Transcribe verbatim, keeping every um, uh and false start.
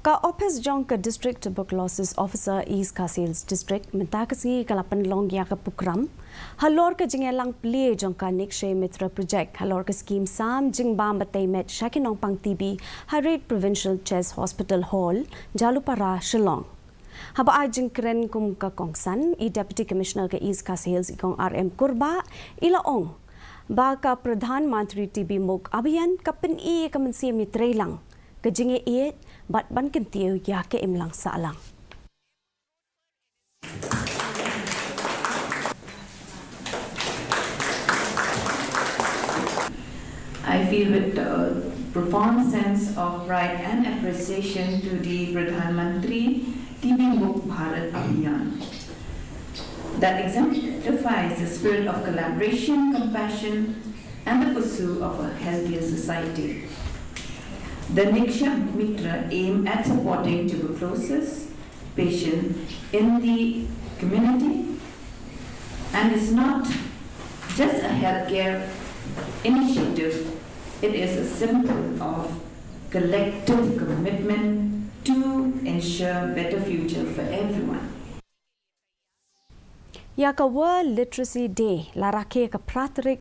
Ka ophis jong ka District Tuberculosis Officer, East Khasi Hills District, mynta ka sngi ka la pynlong ïa ka prokram halor ka jingïalang plie jong ka Nikshay Mitra Project halor ka skhim sam jingbam batei met sha ki nongpang T B ha Reid Provincial Chest Hospital Hall, Jalupara, Shillong. Haba ai jingkren kum ka kongsan, i Deputy Commissioner ka East Khasi Hills, i Kong R M Kurbah, i la ong ba ka Pradhan Mantri T B Mukt Abhiyan ka pyni ïa ka mynsiem ïatreilang, ka jingïaieit bad ban kyntiew ïa ka imlang sahlang. I feel with a profound sense of pride and appreciation to the Pradhan Mantri T B Mukt Bharat Abhiyan. That exemplifies the spirit of collaboration, compassion, and the pursuit of a healthier society. The Nikshay Mitra aim at supporting tuberculosis patient in the community and is not just a healthcare initiative, it is a symbol of collective commitment to ensure better future for everyone. Ïa ka World Literacy Day la rakhe ka phra tarik